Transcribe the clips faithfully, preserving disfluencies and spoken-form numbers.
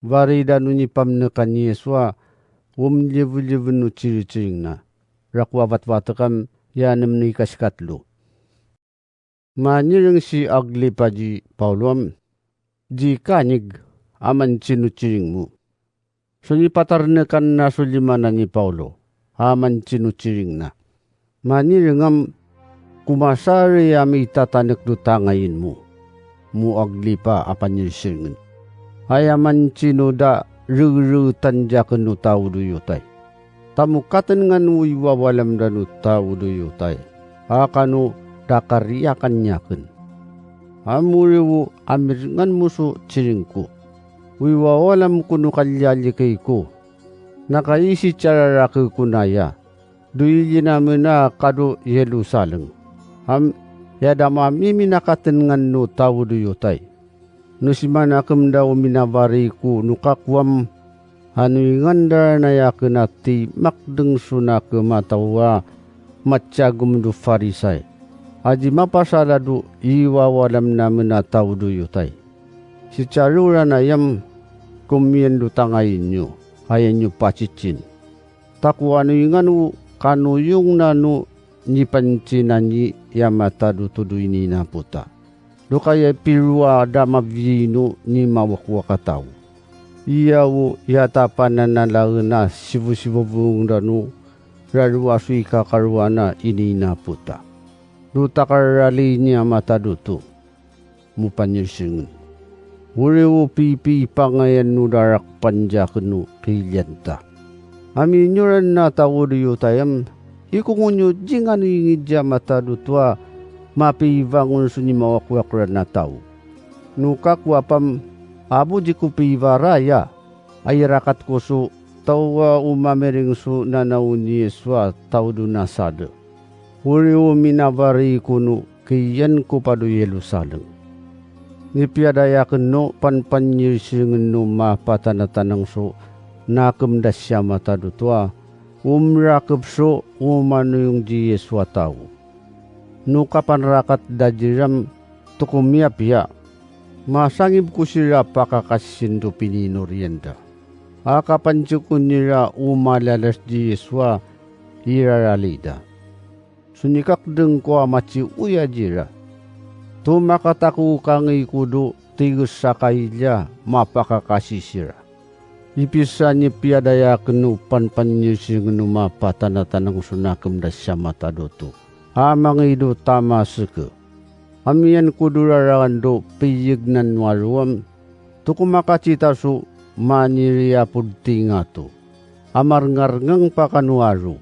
Varida nu njipamnekan ni Yesu a umljeveljev nu ciricireng na, raku a vatvatekam i anem ni kasikatlu. Manireng si Aglipa dji Paulu am, dji Kanig, aman cinu cireng mu? Su njipatarenekan na su ljemana ni Paulu, aman cinu cireng na. Manireng am, ku masari a mitatanek tu tangain mu, mu Aglipa a panirsirengen. Aya man cinu da reretan djaken nu tau du Yutai. Tamukatengan ui wawalam da nu tau du Yutai, a kanu dakariakan nyaken. A muri u amirengan mu su cireng ku. Ui wawalam ku nu kaljaljikay ku. Nakaisi cararaku kunaya. Duiljin amen a kadu Yerusalem. Am, ya damamimin a katengan nu tau du Yutai. Nu simanakem da u minavari ku nu kakuam, anu ingandar na yaken a ti makdeng su na kematau a macagum du Farisai. Aji mapasala du i wawalam namen a tau du Yutai. Sicaruran ayam kumian du tangain nyu, ayan nyu pacicin. Taku anu ingan u kanuyung na nu nyipancinan i yamata du tudu ini naputa. Dukaya pirua damavinu ni mawakawakatau. Iya u yatapanan a laen a sivusivuvung da nu rarua su ikakaruana ini naputa. Dutakarali ni amata dutu. Mupanyisengen. Uri u pipipangayan nu darak panjaken nu kiljanta. Aminyuran na tau du Yutayam, ikungunyu jingan ingidja mata dutua mapivangun su ni mawakwakuran na tau. Nu kakuapam abu jiku pivaraya, airakat ku su taua u mamiring su nanau ni Yesu a tau du Nasade. Uri u minavari ku nu kiyan ku padu Yerusalem. Nipiadayaken nu panpanyisengen nu mapatanatanang su nakem dasya mata dutua, umrakep su umanuyung di Yesu a tau. Nu kapanrakat dajiram tukumiapia, masangib ku sira pakakasin tu pininurian da. A kapancikun nira umaljalas di Yesu a iraralida. Sunikakdeng ku a maciuya djira. Tu makataku kangi ku du tiges a kailja mapakakasi sira. Ipisa ni piadayaken nu panpanyisengen nu mapatanatanang su nakem dasya mata dutu. Amangi du Tamaseke. Amiyan ku du rarakan du piyegnan nu aruam. Tuku makacita su maniriapud tingatu. Amarengarengeng pakanu aru.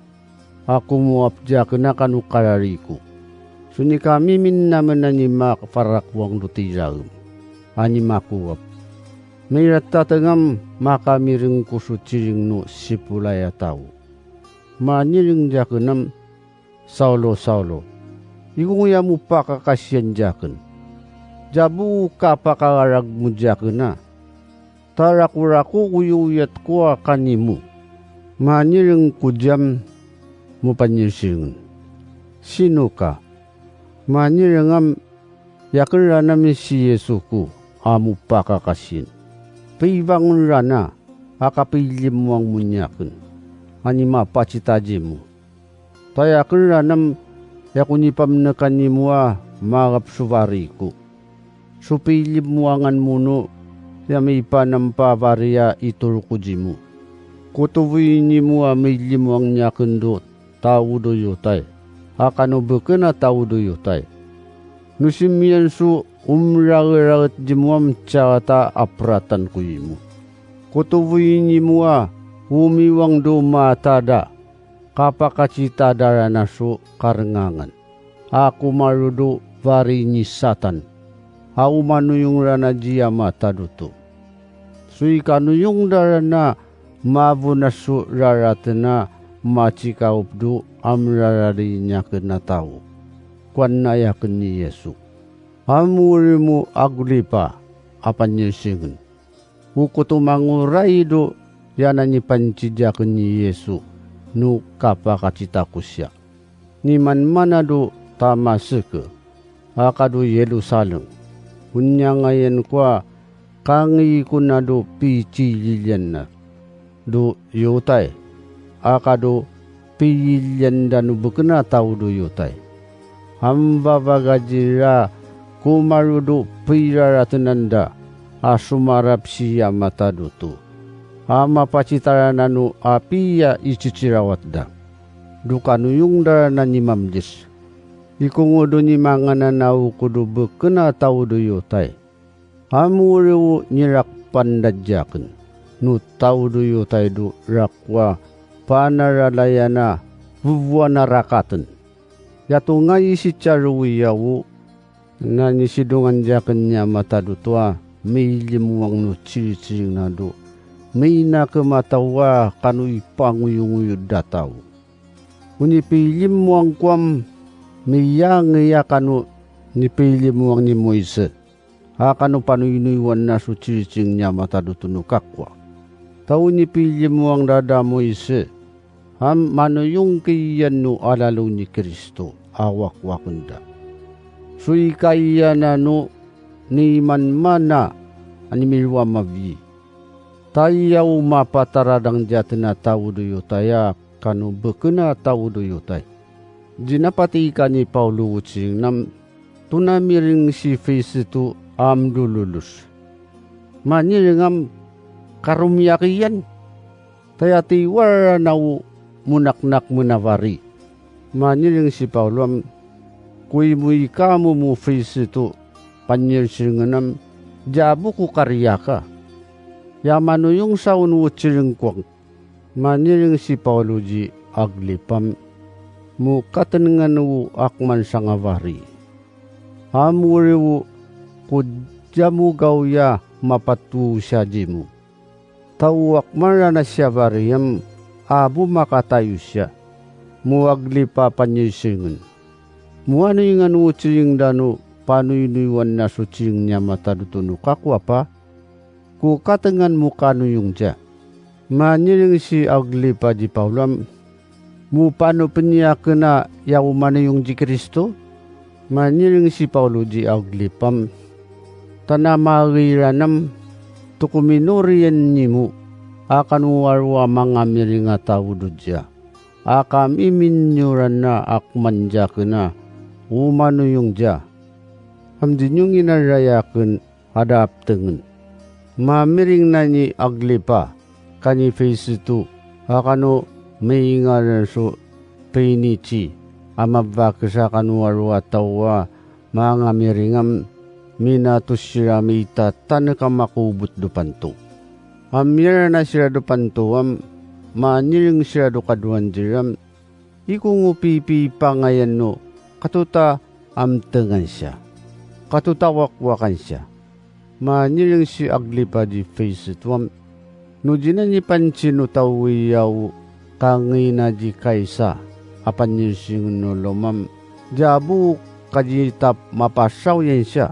Aku muapjaken a kanu karariku. Sunikamimin namen a ni mafarakuang tu tiraem. A ni makuap. Miratatengam makamireng ku su ciring nu sipulay a tau. Manireng djakenam, Saulo, Saulo, igunguya mu pakakasian djaken. Djabu ka pakagarag mu djaken a. Tarakuraku uyuyat ku a kanimu. Manireng ku djam mupanyisengen. Sinu ka? Manireng am yaken ranam si Yesu ku a mupakakasin. Pivangun rana a kapiljim muang munyaken. A ni mapacitaji mu. Tayaken ranam yaku nipamnekan ni mua magap su variku. Su piljim muangan munu, ya mipanampa varia i tulukuji mu. Kutuvui ni mua miljim muang nyaken du tau du Yutay, a kanu beken a tau du Yutay. Nu simiyan su umrageraget jimuam cata a peratan ku imu. Kutuvui ni mua umiwang du matada, kapakacitadaran a su karengangan. A kumarudu vari ni Satan, a umanuyungrana jia mata dutu. Suikanuyungdarana mavun a su raratena macikaup du amrarali nyaken a tau. Kuan ayaken ni Yesu. Amurimu Agulipa a panyisengen. Ukutu mangurai du yana ni pancijaken ni Yesu nu kapakacitakusia. Ni manmana du Tamaseke, a kadu Yerusalem. Unyangayan kua pangi kuna du picililjen du Yutai, a kadu piyiljen da nu bukena tau du Yutai. Ambavagajira kumaru du piraratenan da a sumarap siya matadutu, a mapacitarana nu apiya icicirawat da. Duka nuyung darana ni mamdis. Ikungudu ni mangananaw kudu bukena tau du Yutai. Amuriw nyirakpan dajaken nu tau du Yutai du rakua panaralayana vuvuanarakaten. Yatungai si caruwiyawu, na nisidungan jaken nya matadutua, miilimuang nu ciricirina du, minakematawa kanu ipanguyunguyud datau. Unipilimuang kuam, miyangiya kanu nipilimuang ni Muise, a kanu panuinuyuan nasu ciricing nya matadutunu kakua. Tau nipilimuang dada Muise, am manuyungkiyan nu alalu ni Kristu a wakuakunda. Suikaiyananu ni manmana animilua mavi. Taiyaw mapataradang djatena tau du Yutaya kanu bekena tau du Yutai. Djinapati ika ni Paulu ucingnam, tunamiring si Fisitu amdululus. Manyiringam karumiyakiyan, tayatiwara nau munaknak menavari. Manyiring si Paulu am, kuimuikamu mu Fisitu panyirsiringenam, djabuku kariyaka. Yamanuyung saun uciringkuang. Manyiring si Paulu dji Aglipam, mukatenengan u akman sangavari. Amuriw ku djamugauya mapatuusa djimu. Tau akmara na siavariyam abu makatayusa, mu Aglipa panyisingen. Muanuingan uciring danu panuinuyuan nasuciring nya matadutunu kakuapa, ku katengan mukanuyung dja. Manyiring si Aglipa dji Paulam, mupanu peniaken a ya umanuyung dji Kristu? Manyiring si Paulu dji Aglipam, tanamaliranam tukuminurian nimu, akan uarua mangamiring a tavududja, akam iminyuran a akmanjaken a umanuyung dja. Amdinyungin a rayaken adaptengen. Mamiring nani Aglipa, kani Fisitu, akanu mingaren su pinici, amavakesa kanu arua taua mangamiringam, minatusira mita tanekamaku ubut dupantu. Amirana sira dupantu am, manyiring sira dukaduan jiram, ikungupipi pangayan nu katuta amtengan siya, katuta wakuakan siya. Manyiring si Aglipa dji Fisitu am, nu djinanyipancin nu tauiyau kangina dji Kaisa, a panyisingen nu lumam, djabu kajitap mapasaw yan siya.